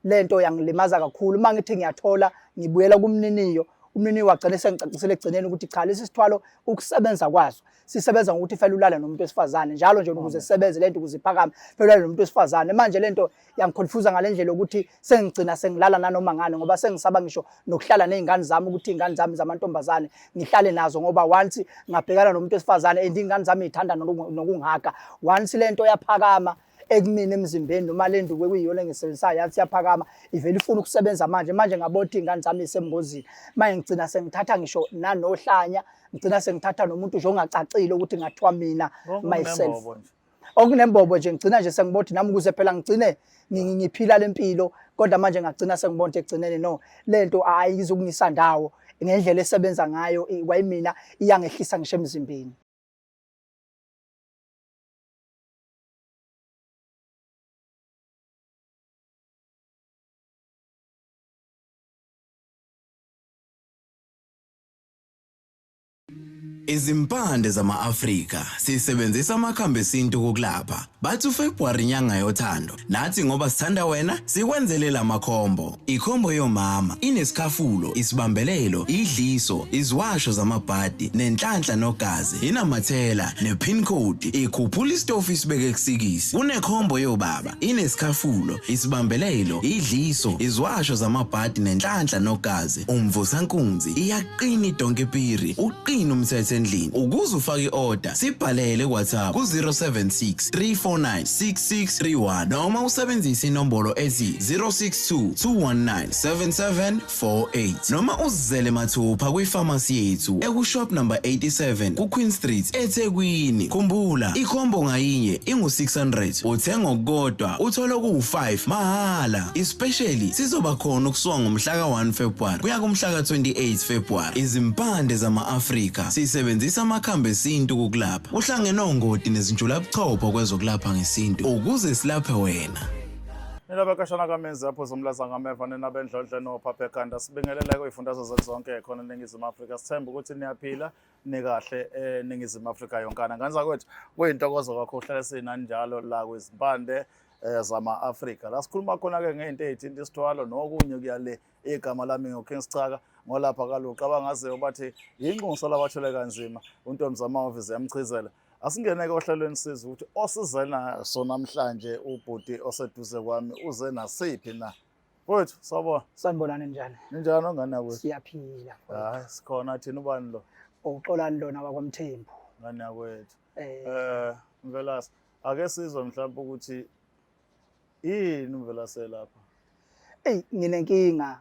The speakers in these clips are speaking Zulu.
Lento yangilimaza kakhulu. Uma ngithi ngiyathola ngibuyela kumniniyo, umniniyo wagcina esengicacisela ekugcineni ukuthi cha, lesi sithwalo ukusebenza kwaso sisebenza ngokuthi fanele ulale nomuntu wesifazane njalo nje ukuze sisebenze lento, ukuze iphakame fanele ulale nomuntu wesifazane. Manje lento yangiconfusa ngale ndlela yokuthi sengigcina sengilala nanoma ngani, ngoba sengisaba ngisho nokuhlala nezingane zami, ukuthi izingane zami zamantombazane ngihlale nazo, ngoba once ngabhekana nomuntu wesifazane and izingane zami zithanda nokungihaga, once lento yaphakama ekumina emzimbeni noma le nduku ekuyiyona engisebenzisayo yathi yaphakama ivele ifuna ukusebenza manje. Manje ngabona ukuthi iy'ngane zami zisengozini. Manje ngigcina sengithatha ngisho nanohlanya, ngigcina sengithatha nomuntu nje ongacacile ukuthi ngathiwa mina myself okunembobo nje, ngigcina nje sengibona ukuthi nami ukuze phela ngigcine ngiphila le mpilo, kodwa manje ngagcina sengibona ukuthi ekugcineni no, lento ayizukungisa ndawo ngendlela esebenza ngayo kwayimina iyangehlisa ngisho emzimbeni. Izimpande zama-Afrika sisebenzisa amakhambi esintu ukulapha. Bathi uFebruary inyanga yothando. Nathi ngoba sithanda wena sikwenzele lamakhombo. Ikhombo yomama inesikhafulo, isibambelelo, idliso, iziwasho zamabhadi, nenhlanhla nogazi, inamathela, ne-pin code, ikhuphula isitofu isibeke kusikisi. Kunekhombo yobaba inesikhafulo, isibambelelo, idliso, iziwasho zamabhadi nenhlanhla nogazi, umvusankunzi, iyaqina idonki piri, uqina umthetho endlini. Ukuze ufake i-order, sibhalele ku-WhatsApp ku-076 349 6631 noma usebenzise inombolo ethi 062 219 7748 noma uzizele mathupha kwifamasi yethu ekushop number 87 kuQueen Street eThekwini. Khumbula, ikhombo ngayinye ingu-600, uthenga okukodwa uthola okuwu-5 mahhala. Especially sizoba khona ukusuka ngomhla ka-1 February kuya kumhla ka-28 February. Izimpande zama-Afrika sisebenzisa amakhambi esintu ukukulapha. Uhlangene ongoti nezinjulabuchopho kwezokulapha ngesintu ukuze silaphe wena. Nina bekashana kamenzi apho zomlaza ngameva, nina bendlondle nophapha ekhanda, sibingelele kwizifundazwe zethu zonke khona eNingizimu Afrika. Sithemba ukuthi niyaphila nikahle eNingizimu Afrika yonkana. Ngane zakwethu, kuyintokozo kakhulu hlale sinani njalo la kwizimpande zama-Afrika, la sikhuluma khona-ke ngey'nto ey'thinta isithwalo nokunye kuya le. Igama lami nguKing Schaka ngolapha kaLuqa, abangaziyo bathi yinxusa labathwele kanzima, untombi zamahhovisi yamchizela. Asingene-ke ohlelweni sizwe ukuthi osize naso namhlanje ubhuti oseduze kwami uze nasiphi na. Mfowethu, sawubona. Sanibonani, njani? Ninjani ongane yakwethu? Siyaphila. Hayi, sikhona thina. Ubani lo? Uxolani lona wakwaMthembu. Ngane yakwethu. Mvelase, ake sizwe mhlawumbe ukuthi yini uMvelase lapha? Eyi, nginenkinga,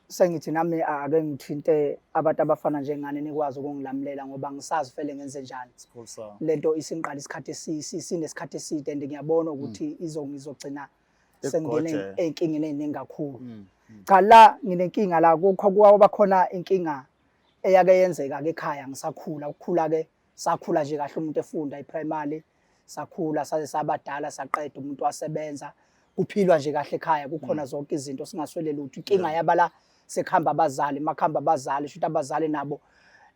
sengithi nami ake ngithinte abantu abafana njengani nikwazi ukungilamulela, ngoba ngisazi vele ngenze njani. Sikhulu sami. Lento isingiqala isikhathi sinesikhathi eside and ngiyabona ukuthi izongizogcina sengingene Ekugojela. ey'nkingeni ey'ningi kakhulu. Cha, la nginenkinga la, kukho kwaba khona inkinga eyake yenzeka-ke ekhaya ngisakhula. Ukukhula-ke sakhula nje kahle, umuntu efunda i-primary, sakhula saze sabadala, saqeda, umuntu wasebenza, kuphilwa nje kahle ekhaya, kukhona zonke izinto, singaswele lutho. Inkinga yabala sekuhamba abazali, makuhamba abazali shuthi abazali nabo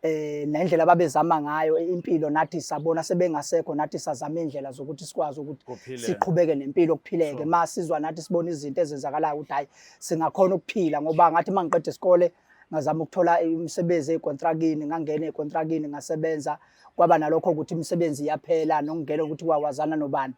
nendlela ababezama ngayo impilo, nathi sabona sebengasekho, nathi sazama indlela zokuthi sikwazi ukuthi Kuphileke. siqhubeke nempilo, kuphileke. Masizwa nathi sibona izinto ezenzakalayo ukuthi hayi, singakhona ukuphila, ngoba ngathi mangiqeda isikole ngazama ukuthola imisebenzi ey'kontrakini, ngangena ey'kontrakini ngasebenza, kwaba nalokho ukuthi imisebenzi iyaphela nokungena ukuthi wawazana nobani.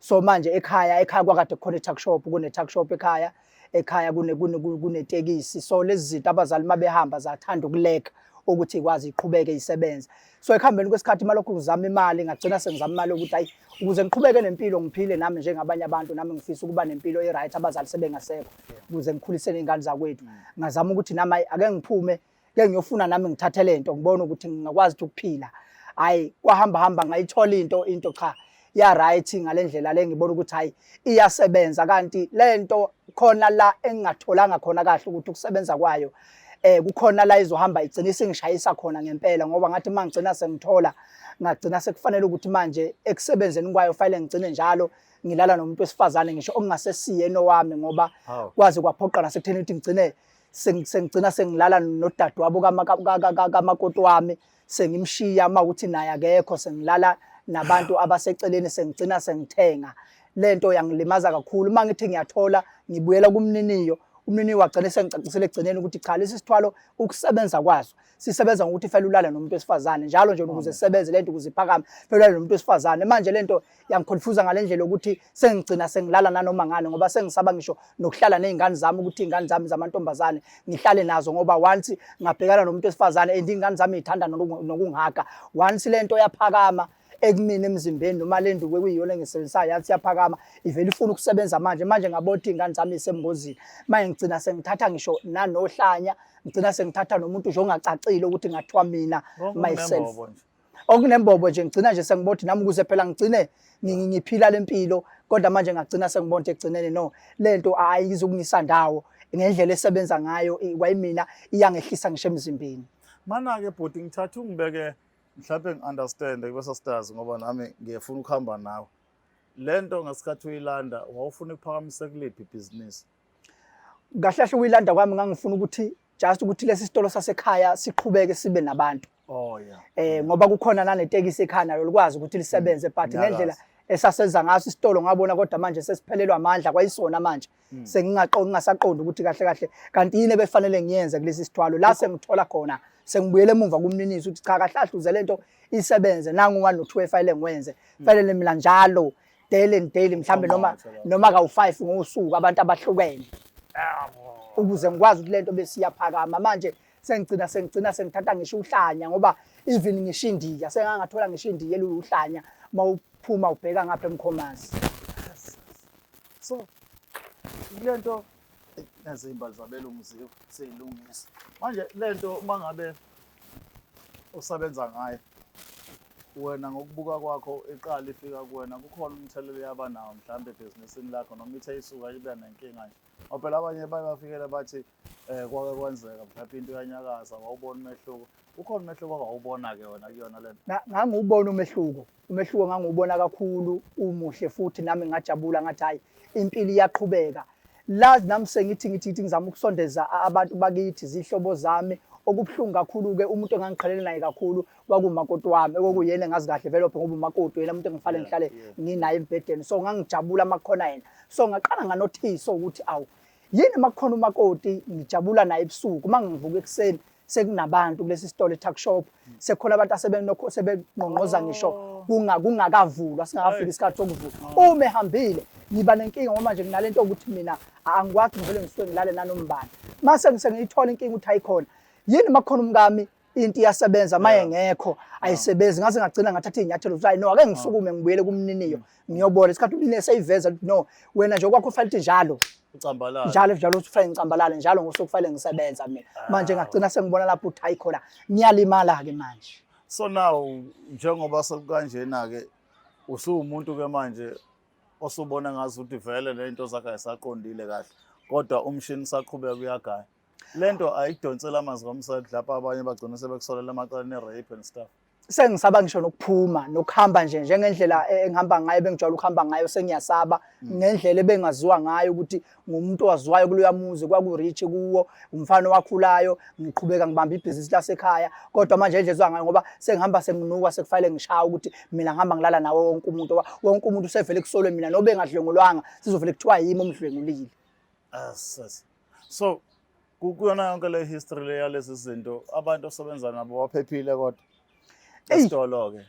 So manje ekhaya kwakade kukhona i-tuck shop, kune-tuck shop ekhaya, ekhaya kunetekisi. So lezi zinto abazali mabehamba zathanda ukuleka ukuthi ikwazi iqhubeke isebenze. So ekuhambeni kwesikhathi malokhu ngizama imali, ngagcina sengizama imali yokuthi hayi, ukuze ngiqhubeke nempilo, ngiphile nami njengabanye abantu, nami ngifisa ukuba nempilo e-right, abazali sebengasekho, ukuze ngikhulise ney'ngane zakwethu. Ngazama ukuthi nami hayi, ake ngiphume ke ngiyofuna nami ngithathe lento, ngibone ukuthi ngingakwazi ukuthi ukuphila. Hayi, kwahamba hamba ngayithola into cha, ya right ngale ndlela le, ngibona ukuthi hayi, iyasebenza, kanti lento khona la engingatholanga khona kahle ukuthi ukusebenza kwayo kukhona la izohamba igcina isingishayisa khona ngempela, ngoba ngathi mangigcina sengithola, ngagcina sekufanele ukuthi manje ekusebenzeni kwayo fanele ngigcine njalo ngilala nomuntu wesifazane, ngisho okungasesiye nowami, ngoba kwaze kwaphoqa nasekutheni ukuthi ngigcine sengigcina sengilala nodadewabo kamakoti wami, sengimshiya uma ukuthi naye akekho, sengilala nabantu abaseceleni, sengigcina sengithenga Lento yangilimaza kakhulu. Uma ngithi ngiyathola ngibuyela kumniniyo, umniniyo wagcina esengicacisela ekugcineni ukuthi cha, lesi sithwalo ukusebenza kwaso sisebenza ngokuthi fanele ulale nomuntu wesifazane njalo nje ukuze sisebenze lento, ukuze iphakame fanele ulale nomuntu wesifazane. Manje lento yangiconfusa ngale ndlela yokuthi sengigcina sengilala nanoma ngani, ngoba sengisaba ngisho nokuhlala ney'ngane zami, ukuthi iy'ngane zami zamantombazane ngihlale nazo, ngoba once ngabhekana nomuntu wesifazane and iy'ngane zami y'thanda nokungihaga, once lento yaphakama ekumina emzimbeni noma le nduku ekuyiyona engiyisebenzisayo yathi yaphakama ivele ifuna ukusebenza manje. Manje ngabona ukuthi iy'ngane zami zisengozini. Manje ngigcina sengithatha ngisho nanohlanya, ngigcina sengithatha nomuntu nje ongacacile ukuthi ngathiwa mina myself okunembobo nje, ngigcina nje sengibona ukuthi nami ukuze phela ngigcine ngiphila lempilo, kodwa manje ngagcina sengibona ukuthi ekugcineni no, lento ayizukungisa ndawo ngendlela esebenza ngayo, kwayimina iyangehlisa ngisho emzimbeni. Mana-ke bhuti, ngithatha ungibeke mhlawumbe ngi-understand kube stars, ngoba nami ngiyefuna ukuhamba nawe. Le nto ngesikhathi uyilanda wawufuna ukuphakamise kuliphi ibhizinisi? Kahle kahle ukuyilanda kwami ngangifuna ukuthi just ukuthi lesi sitolo sasekhaya siqhubeke sibe nabantu. Oh yeah. Ngoba kukhona nanetekisi ekhaya nalo likwazi ukuthi lisebenze, but ngendlela esasenza ngaso isitolo ngabona kodwa manje sesiphelelwa amandla kwayisona manje. Sengingaqondi, ngingasaqondi ukuthi kahle kahle kanti yini ebefanele ngiyenze kulesi sithwalo. La sengithola khona sengibuyele emuva kumninisi ukuthi cha, kahle kahle uze lento isebenze nangu 1 no 2 efanele ngiwenze. Fanele mina njalo daily and daily mhlambe noma kawu-5 ngosuku abantu abahlukene ukuze ngikwazi ukuthi lento besiyaphakama. Manje sengigcina sengithatha ngisho uhlanya, ngoba even ngisho indiya sengangathola ngisho indiya eluluhlanya mawuphuma ubheka ngapha eMkhomazi. So lento nazi izimbali zabelungu ziwe seyilungisa manje lento, uma ngabe usebenza ngayo wena ngokubuka kwakho iqala ifika kuwena, kukhona umthelela yaba nawo mhlawumbe ebhizinisini lakho, noma ithe isuka ibe nenkinga nje? Ngoba phela abanye baye bafikele bathi kwake kwenzeka mhlawumbe into iyanyakaza, wawubona umehluko. Ukhona umehluko ongawubona-ke wena kuyona lento? Ngangiwubona umehluko, umehluko ngangiwubona kakhulu, umuhle futhi nami ngajabula ngathi hhayi, impilo iyaqhubeka. La nami sengithi ngithi ngithi ngizama ukusondeza abantu bakithi, zihlobo zami. Okubuhlungu kakhulu-ke, umuntu engangiqhelene naye kakhulu kwakuwumakoti wami, okokuyena engazi kahle vele ngoba umakoti uyena umuntu engifanele ngihlale nginaye embhedeni. So ngangijabula uma kukhona yena. So ngaqala nganothisa ukuthi awu, yini uma kukhona umakoti ngijabula naye ebusuku, uma ngivuka ekuseni sekunabantu kulesi sitolo e-tuck shop, sekukhona abantu asebenokho sebengqongqoza ngisho kungakavulwa, singakafiki isikhathi sokuvula. Uma ehambile ngiba nenkinga ngoba manje nginalento yokuthi mina angikwazi ngivele ngisuke ngilale nanombani. Mase sengiyithola inkinga ukuthi ayikhona yini uma kukhona umkami into iyasebenza, maye ngekho ayisebenzi. Ngaze ngagcina ngathatha iy'nyathelo ukuthi hayi no, ake ngisukume ngibuyele kumniniyo ngiyobona. Isikhathi umniniyo eseyiveza ukuthi no, wena nje okwakho ufanele ukuthi njalo Ucambalala. Njalo njalo uthi kufanele ngicambalale njalo ngosuku, kufanele ngisebenza mina. Manje ngagcina sengibona lapho ukuthi hayi khona ngiyalimala-ke manje. So now njengoba sekukanjena-ke, usuwumuntu-ke manje osubona ngazi ukuthi vele le nto zakhe ayisaqondile kahle, kodwa umshini usaqhubeka uyagaya. Le nto ayikudonsela amanzi ngomsele lapho abanye bagcina sebekusolela emacaleni e-rape and stuff? Sengisaba ngisho nokuphuma nokuhamba nje njengendlela engihamba ngayo, bengijwayele ukuhamba ngayo, sengiyasaba ngendlela ebengaziwa ngayo ukuthi ngumuntu owaziwayo kuloya muzi, kwaku-rich kuwo, umfana owakhulayo, ngiqhubeka ngibamba ibhizinisi lasekhaya. Kodwa manje indlela eziwa ngayo, ngoba sengihamba senginukwa, sekufanele ngishaye ukuthi mina ngihamba ngilala nawo wonke umuntu, wonke umuntu usevele kusolwe mina, nobe engadlwengulwanga sizovele kuthiwa yimi omdlwengulile. Yes. So kuyona yonke le history le yalezi zinto, abantu osebenza nabo baphephile kodwa esitolo-ke?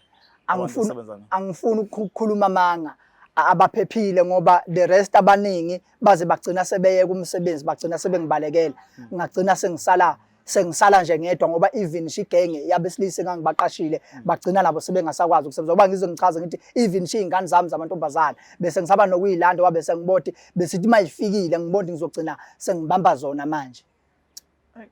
Angifuni angifuni ukukhuluma amanga, abaphephile ngoba the rest abaningi baze bagcina sebeyeka umsebenzi, bagcina sebengibalekela. Ngagcina sengisala nje ngedwa, ngoba even shigenge yabesilisa engangibaqashile bagcina nabo sebengasakwazi ukusebenza, ngoba ngize ngichaze ngithi even shi iy'ngane zami zamantombazane bese ngisaba nokuyilanda, wabe sengiboti besithi uma ifikile ngibona ngizogcina sengibamba zona manje.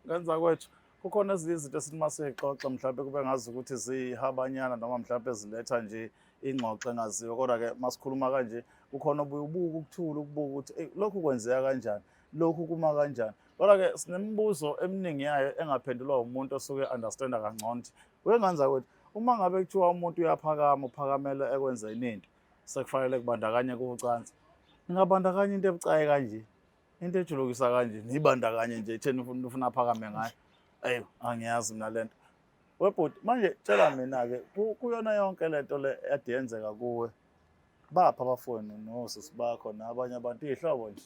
Ngenza kwethu kukhona ezinye izinto esithi uma siyixoxa mhlawumbe kube ngazi ukuthi ziyihabanyana noma mhlawumbe ziletha nje ingxoxo engaziwa, kodwa-ke uma sikhuluma kanje kukhona obuye ubuke ukuthula, ukubuka ukuthi eyi, lokhu kwenzeka kanjani, lokhu kuma kanjani. Kodwa-ke sinemibuzo eminingi yayo engaphendulwa umuntu osuke understanda kangcono ukuthi uyengenza ukuthi uma ngabe kuthiwa umuntu uyaphakama, uphakamela ekwenzeni into, sekufanele kubandakanye kucansi, ningabandakanya into ebucayi kanje, into ejulukisa kanje, niyibandakanye nje etheni ufuna aphakame ngayo? Eyi, angiyazi mina lento. Webhuti, manje tshela mina-ke, kuyona yonke lento le ade yenzeka kuwe. Baphi abafowenu nosisi bakho nabanye abantu iy'hlobo nje?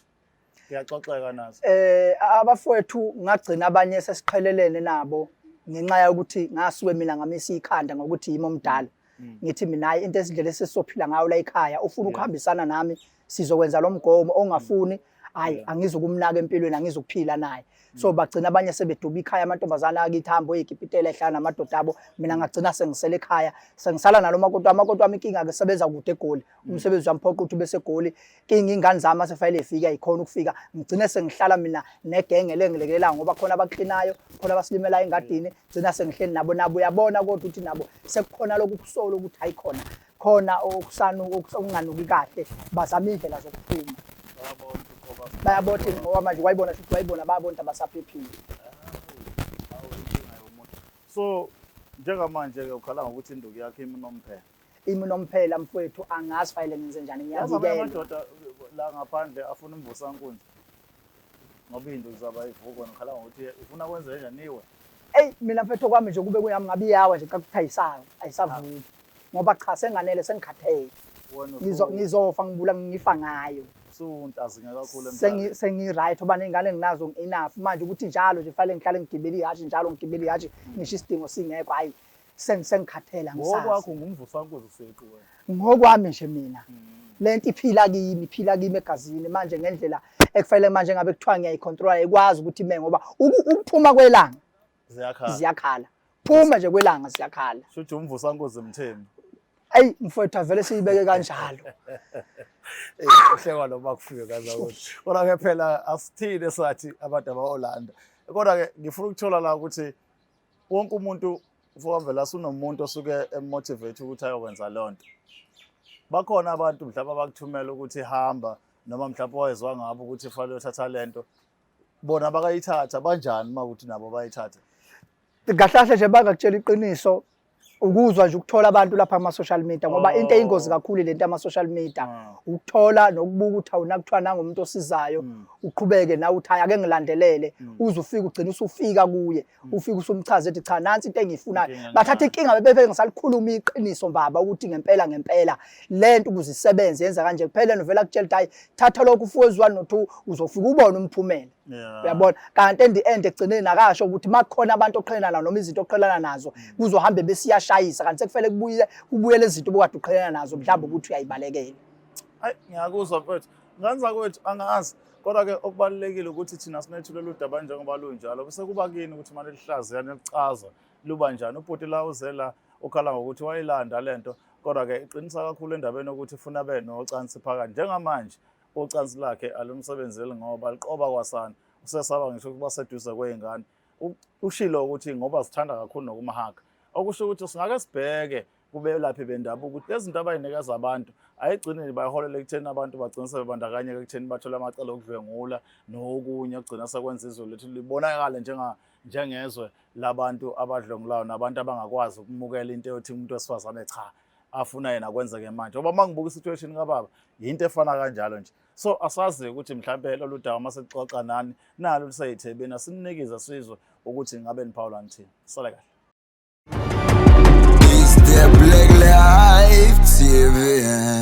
Kuyaxoxeka nazo. Abafowethu ngagcina abanye sesiqhelelene nabo ngenxa yokuthi ngasuke mina ngamisa ikhanda ngokuthi yimi omdala. Ngithi mina hayi into esindlela esisophila ngayo la ekhaya ufuna ukuhambisana nami sizokwenza lo mgomo ongafuni hayi angizukumnaka empilweni angizukuphila naye. So bagcina abanye sebeduba ikhaya amantombazane akithi hambo oyikipitela ehlala namadoda abo mina ngagcina sengisele ekhaya sengisala nalo makoti wami makoti wami inkinga ke sebenza kude eGoli umsebenzi wamphoqa ukuthi ube seGoli kinga ingane zami asefayile ifika ayikhona ukufika ngigcine sengihlala mina negenge lengilekelelayo ngoba khona abaklinayo khona abasilimelayo engadini gcina sengihleli nabo nabo uyabona kodwa ukuthi nabo sekukhona lokhu kusola ukuthi hayi khona khona okusanu okunganuki kahle bazama indlela zokuphuma bayabona ngoba manje wayibona futhi wayibona bayabona ukuthi abasaphephile. So njengamanje-ke ukhala ngokuthi induku yakho imi unomphela. Imi unomphela mfowethu angazi fayile ngenze njani Yazi amanye ngiyabikela. amadoda la ngaphandle afuna umvusankunzi ngoba iy'nduku zabo ayivuki wena ukhala ngokuthi ufuna kwenze njani iwe. Eyi mina mfethu kwami nje kube kuyami ngabe iyawa nje xa kuthi ayisawa ayisavuki ngoba cha senganele sengikhathele. Wena Ngizofa ngibula ngifa ngayo. usuntazinga kakhulu Sengi emhlabeni. sengi-right ngoba ney'ngane nginazo enough manje ukuthi njalo nje fanele ngihlale ngigibele ihhashi njalo ngigibele ihhashi ngisho isidingo singekho hhayi sengikhathele angisazi. Ngokwakho ngumvusankunzi siqu wena. Ngokwami nje mina lento iphila kimi iphila kimi egazini manje ngendlela ekufanele manje ngabe kuthiwa ngiyayicontrola ayikwazi ukuthi ime ngoba ukuphuma kwelanga Ziyakhala. ziyakhala phuma nje kwelanga ziyakhala. Shuthi umvusankunzi Mthembu. Eyi mfowethu avele siyibeke kanjalo. Uhlekwa noma kufike kazakuthi. Kodwa ke phela asithini sathi abantu aba-Orlando. Kodwa ke ngifuna ukuthola la ukuthi wonke umuntu mfokaMvelase unomuntu osuke emotivate ukuthi ayokwenza leyo nto. Bakhona abantu mhlawumbe abakuthumela ukuthi hamba noma mhlawumbe wayezwa ngabo ukuthi fanele uyothatha lento. Bona bakayithatha banjani uma ukuthi nabo bayithatha? Kahle kahle nje bangakutshela iqiniso ukuzwa nje ukuthola abantu lapha ama-social media ngoba into eyingozi kakhulu lento ama-social media ukuthola nokubuka ukuthi awuna kuthiwa nangomuntu osizayo uqhubeke nawe uthi hayi ake ngilandelele uze ufike ugcine usufika kuye ufike usumchaza ethi cha nansi into engiyifunayo Inkinga bathatha nginayo. inkinga bebe ngisalikhuluma iqiniso baba ukuthi ngempela ngempela lento ukuze isebenze yenza kanje kuphela novela kutshela ukuthi hayi thatha lokhu ufuwe 1 no 2 uzofika ubone umphumela uyabona kanti in the end ekugcineni akasho ukuthi makukhona abantu oqhelana nabo noma izinto oqhelana nazo kuzohambe besiyashayisa kanti sekufanele kubuye kubuyele izinto obukade uqhelana nazo mhlawumbe ukuthi uyayibalekela. Hayi ngiyakuzwa mfethu. Ngane zakwethu angazi. Kodwa ke okubalulekile ukuthi thina sinethulela udaba njengoba lunjalo bese kuba kini ukuthi manje lihlaziya nelichaza luba njani. Ubhuti la uze la ukhala ngokuthi wayilanda lento kodwa ke iqinisa kakhulu endabeni yokuthi ufuna be nocansi phakathi. Njengamanje ucansi lakhe alumsebenzeli ngoba liqoba kwasana. Usesaba ngisho ukuba seduze kwey'ngane. Ushilo ukuthi ngoba zithanda kakhulu nokumhaga. Okusho ukuthi singake sibheke kubelaphi bendabuko ukuthi lezi zinto abayinikeza abantu ayigcini bayiholele ekutheni abantu bagcine sebebandakanyeka ekutheni bathole amacala okudlwengula nokunye okugcina sekwenza izwe lethu libonakale njengezwe labantu abadlwengulayo nabantu abangakwazi ukumukela into eyothi umuntu wesifazane cha afuna yena kwenzeke manje ngoba uma ngibuka isituation kababa yinto efana kanjalo nje. So asazi ukuthi mhlampe lolu daba uma sexoxa nani nalo luseyithebeni asininikeze sizwe ukuthi ngabe niphawula nithini. Sale kahle. It's the Black Life TV.